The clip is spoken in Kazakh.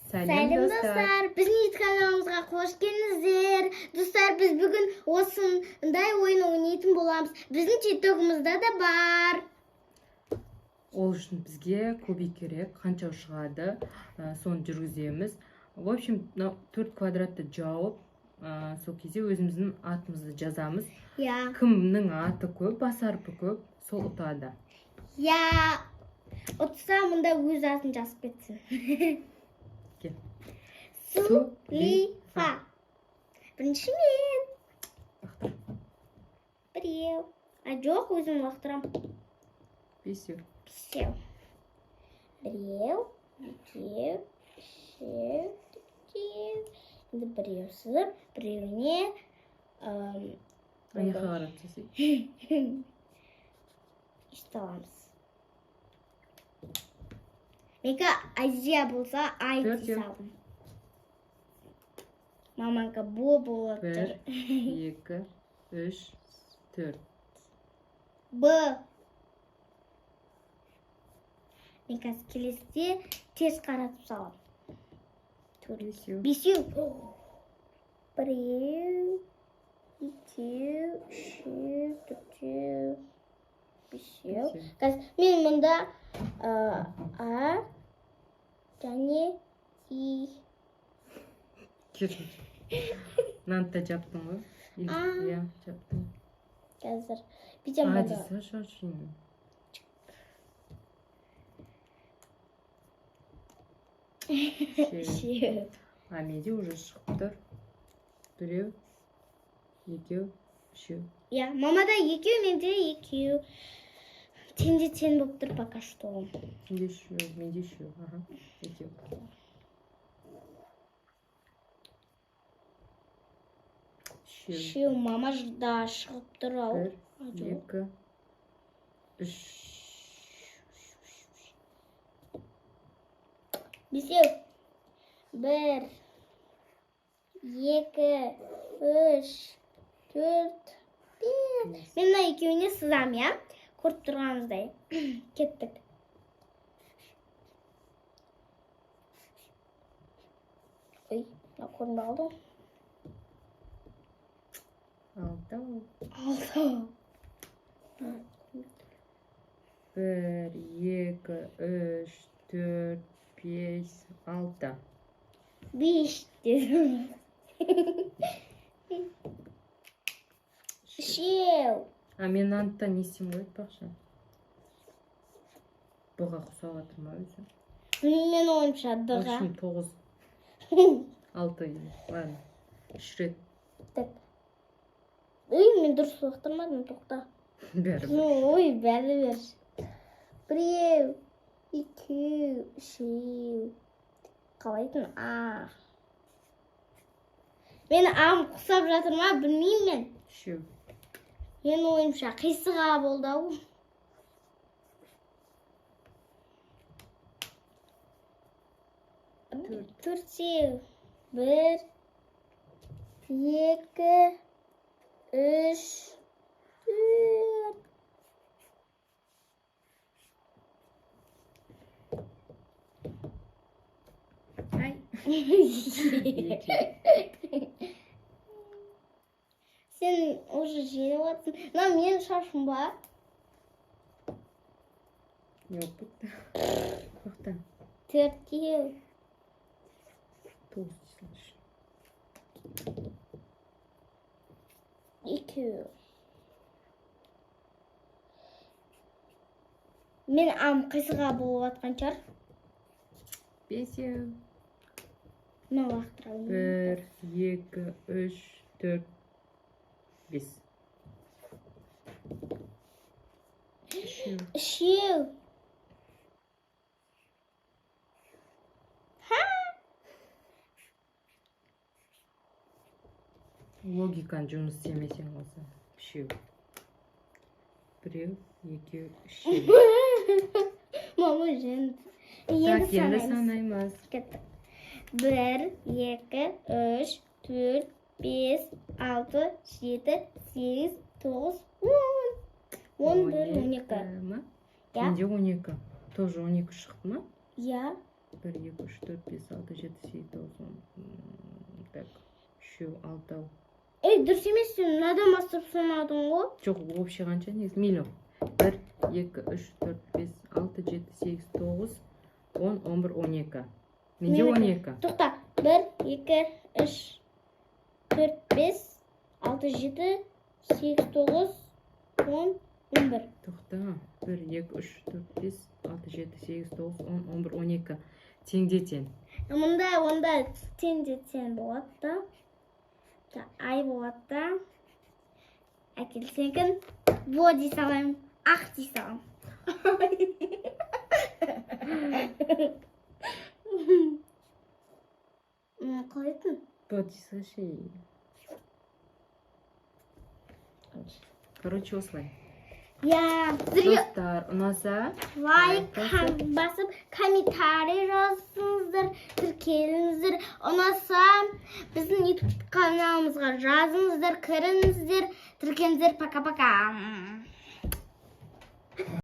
Сәлем, Сәлем достар. Достар, біздің YouTube каналымызға қош келдіңіздер. Достар, біз бүгін осындай ойын ойнайтын боламыз. Біздің TikTok'ымызда да бар. Ол үшін бізге кубик керек, қанша шығады, соны жүргіземіз. В общем, мынау төрт квадратты жауып, сол кезде өзіміздің атымызды жазамыз. Иә. Кімнің аты көп, бас әрпі көп, сол ұтады. Иә. Ұтса, мұнда өз атын жазып кетсін. Кел. Сулифа. Бірінші мен. Лақтыр. Біреу. А, жоқ, өзім лақтырам. Бесеу. Бесеу. Біреу, екеу, үшеу, төртеу. Енді біреу сызып, біреуіне Ана жаққа қарап десей. Өйстіп аламыз. Менікі Азия болса, ай дей Төртеу. салдым. Маманікі Бо болып Бір, тұр. екі, үш, төрт. Б. Мен қазір келесіде тез қаратып саламын. Төрт. Бесеу. Бесеу. Біреу, екеу, үшеу, төртеу, бесеу. Бесеу. Қазір мен мұнда А және И. Кешір. Мынаны да жаптың ғой. А. Иә, жаптың. Қазір бүйтемін А мұнда. дей салшы, шын. Үшеу. Үшеу. А менде уже шығып тұр. Біреу, екеу, үшеу. Иә, мамада екеу, менде екеу. Теңде тең болып тұр пока что. Менде үшеу, менде үшеу. Аха, екеу. Үшеу. Үшеу, мама да шығып тұр ау. Бір, А, жоқ. екі, үш. Бесеу. Бір, екі, үш, төрт, бес. Мен мына екеуіне сызам, иә? Көріп тұрғаныңыздай. Кеттік. Ой, мынау көрінбей қалды ғой. Алтау. Алтау. Бір, екі, үш, төрт, бес, алты. Бес дедім. Үшеу. А мен мынаны да не істеймін ғой, айтпақшы? Бұға ұқсап жатыр ма өзі? Менің ойымша В дыға. общем, тоғыз. Алты. Ладно. Үш рет. Так. Ей, мен дұрыс лақтырмадым, тоқта. Бәрібір. Ой, бәрібір. Біреу, екеу, үшеу. Қалайтын А. Мен ам құсап жатыр ма, білмеймін мен. Үшеу. Менің ойымша қисыға болды ау. Төрт. Төртеу. Бір, екі, үш, төрт. Ай. Екеу. Сен уже жеңіп жатсың. Мынау менің шашым ба? Не болып кетті? Тоқта. Төртеу. Тоғыз дей салшы. Екеу. Мен ам қисыға болып жатқан шығар. Бесеу. Мынау лақтыра алмаймын. Бір, екі, үш, төрт, бес. Үшеу. Үшеу. Ха! Логиканы жұмыс істемесең осы. Үшеу. Біреу, екеу, үшеу. Мама жеңді. Так, Енді енді санаймыз. санаймыз. Кеттік. Бір, екі, үш, төрт, бес, алты, жеті, сегіз, тоғыз, он. 11, 12. Ма? Иә. Менде 12. Тоже 12 шықты ма? Иә. Бір, екі, үш, төрт, бес, алты, жеті, сегіз, тоғыз, 10. Так, үшеу, алтау. Ей, дұрыс емес, сен мынадан бастап санадың ғой. Жоқ, общий қанша негізі? Мейлі. Бір, екі, үш, төрт, бес, алты, жеті, сегіз, тоғыз, 10, 11, 12. Менде Менікі. 12. Тоқта. Бір, екі, үш, төрт, бес, алты, жеті, сегіз, тоғыз, 10, 11. Тоқта. Бір, екі, үш, төрт, бес, алты, жеті, сегіз, тоғыз, 10, 11, 12. Теңде тең. Мұнда онда тең де тең болады да. Та, ай болады да. Әкел сенікін. Во дей салайын. Ақ дей саламын. Қалай еттің? Бо дей салшы. Короче, осылай. Иә, сіздерге Достар, ұнаса, лайк басып. Басып, комментарий жазыңыздар, тіркеліңіздер. Ұнаса, біздің YouTube каналымызға жазыңыздар, кіріңіздер, тіркеліңіздер. Пока-пока.